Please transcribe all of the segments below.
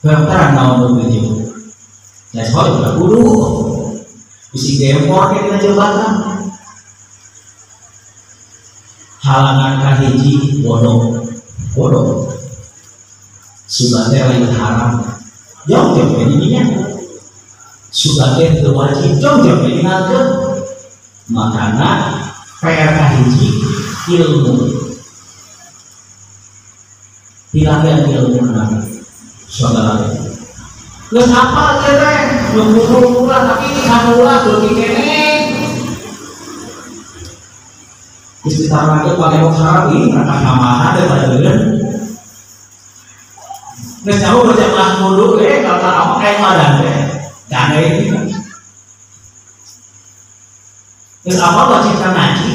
Hoyong terang naon nu tujuh. Ya soal udah kudu. Bisi gempor ke dina jembatan. Halangan kahiji bodoh. Bodoh. Sugan teh lain haram. Jong-jong we dininya. Sugan teh teu wajib, jong-jong we dinalkeun. Makana PR kahiji ilmu. Hilangkan ilmu nama saudara. Geus apal teh teh, nu kudu tapi sanulah beuki keneh. Geus ditawarkeun pakai haram ieu raka hamahan daripada leuleun. Geus jauh berjamaah kudu we kalau apa kayak madan teh. Dan ieu geus apal wajib ngaji.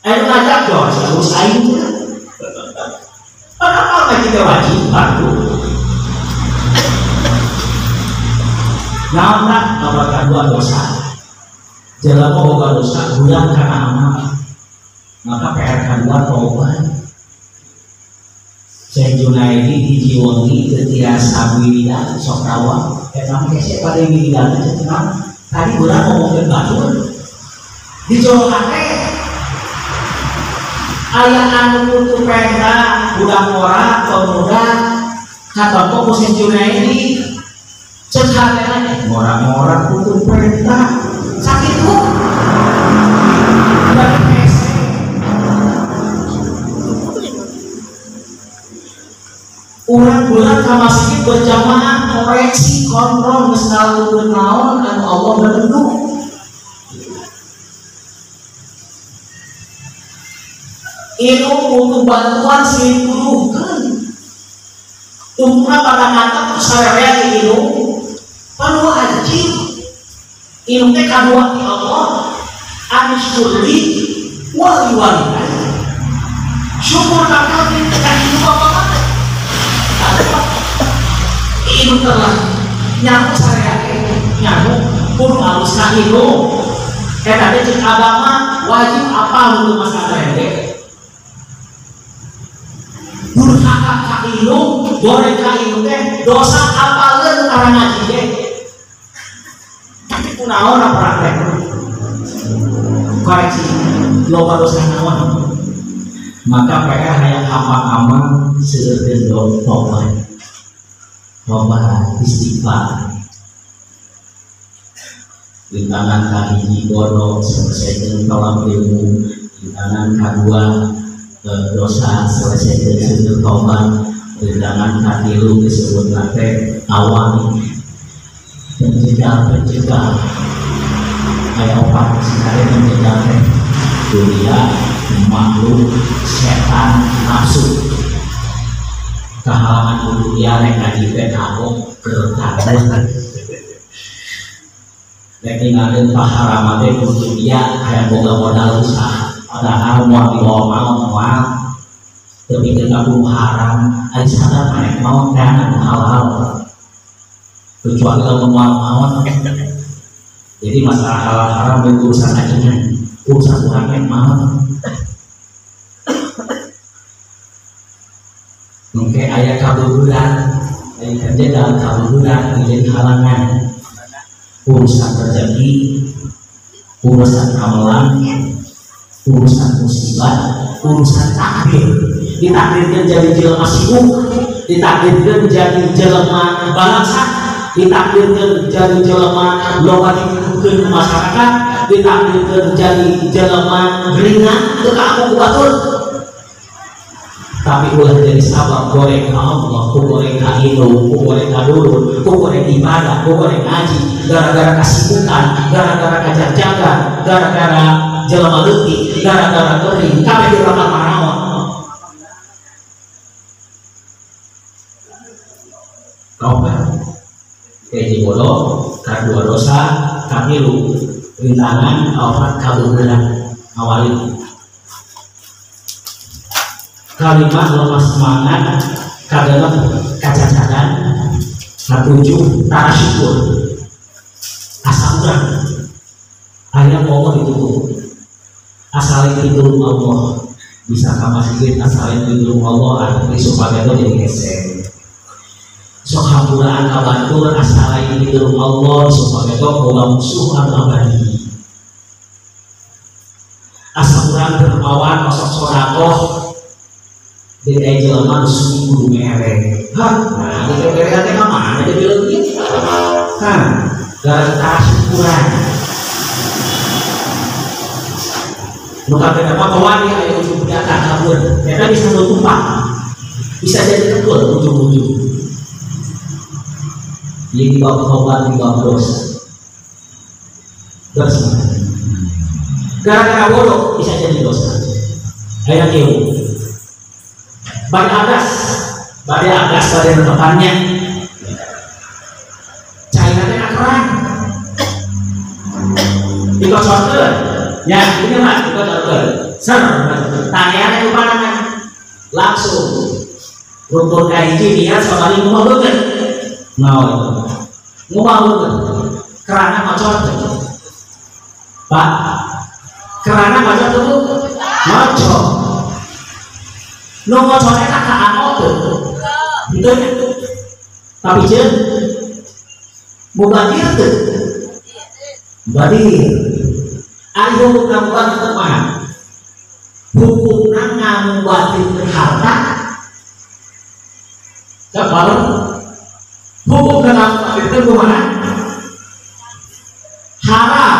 Ayo ngajak dong, harus aing. Kenapa ngaji teh wajib? Baru. Naon tak nomor kedua dosa. Jelema boga dosa bulan kana amal. Maka PR kedua taubat. Syekh Junaidi hiji wengi teu tiasa wiridan sok rawa. Eta mah hese pada wiridan teh cenah. Tadi urang ngomongkeun batur. Di jero hate aya anu kutu penta budak ora pemuda katompo ku Syekh Junaidi. Cek hatena ngora-ngora kutu penta sakitu. Dan hese urang bulan ka masjid berjamaah koreksi kontrol geus ngalakukeun naon anu Allah berbentuk. Ilmu butuh bantuan silih butuhkeun. Tungtungna pada mata ku sararea di ilmu pan wajib. Ilmu teh kadua ti Allah ansyurli wa liwalidayya. Syukur ka kami ka ilmu bapak. Ilmu telah nyamu sararea nyamu kudu alus ka ilmu. Eta teh ceuk agama wajib apal untuk masalah teh. Durhaka ka ilmu, goreng ka ilmu teh dosa apaleun karena ngaji teh. Tapi kunaon praktek? Koreksi loba dosa naon. Maka PR hayang aman-aman seueurkeun tobat. Tobat istighfar. Rintangan kahiji bodoh selesaikan tolak ilmu, rintangan kadua dosa selesaikan seueur tobat, rintangan katilu disebut teh awam pencegah aya opat sekali pencegah teh dunia, makhluk, setan, nafsu. Kahalangan dunia rek ngaji teh kapok kertakan. Rek ninggalkeun paharama teh dunia aya boga modal usaha. Padahal moal dibawa maot moal teu pikeun ka haram, ari sadar rek maot teh anu halal. Kecuali lamun moal maot. Jadi masalah halal haram itu urusan ajengan, urusan urang yang maot. Mungkin aya kabuburan, aya kerja dalam kabuburan menjadi halangan. Urusan rezeki, urusan amalan, urusan musibah, urusan takdir. Ditakdirkan jadi jelema sibuk, ditakdirkan jadi jelema balangsa, ditakdirkan jadi jelema loba dikukuhkeun ku masyarakat, ditakdirkan jadi jelema geringan teu kaku ku batur. Tapi ulah jadi sabab goreng ka Allah, ku goreng ka ilmu, ku goreng ka dulur, ku goreng ibadah, ku goreng ngaji, gara-gara kasibukan, gara-gara kajajagan, gara-gara jelema leutik, gara-gara gering, kabeh dirapat maraon. Kaopat, kahiji bodoh, kadua dosa, katilu rintangan, kaopat kabeuneuran awali. Kalimat lemah semangat, kagenep kacacadan, katujuh tara syukur. Asa urang aya Allah ditutup. Asal ditulung Allah bisa ka masjid, asal ditulung Allah ari supaya jadi hese. Sok hampuraan ka batur asa lain ditulung Allah supaya boga musuh anu abadi. Asa urang dermawan osok sodakoh jadi aya jelema nu sumi kudu mere. Hah, nah geus mere teh ka mana jadi leungit? Hah, gara-gara syukuran. Nu kabeh mah kawan aya ujung datang kabur. Eta bisa tumpah. Bisa jadi tekul ujung-ujung. Jadi bab tobat, di bab dosa. Dosa. Gara-gara bodoh bisa jadi dosa. Ayo kieu. Bade agas, bade depannya. Caina teh keran. Dikocorkeun. Ya, ini mah dikocorkeun. Ser, tanian teh panangan. Langsung rukun ka hiji niat sabari ngomong beungeut. Naon itu? Ngomong beungeut. Kerana ngocorkeun. Pak, kerana ngocor tuh ngocor. Nu ngocor eta ka anggo teu. Henteu nya. Tapi jeung mubazir teu. Mubazir. Ari hukumna mubazir teu kumaha? Hukumna ngamubazirkeun harta. Cak bareng. Hukumna ngamubazirkeun kumaha? Haram.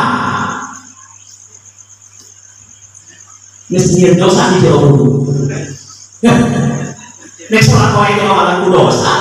Geus nyieun dosa di jero bulu. Nek salat wae teh malah ku dosa.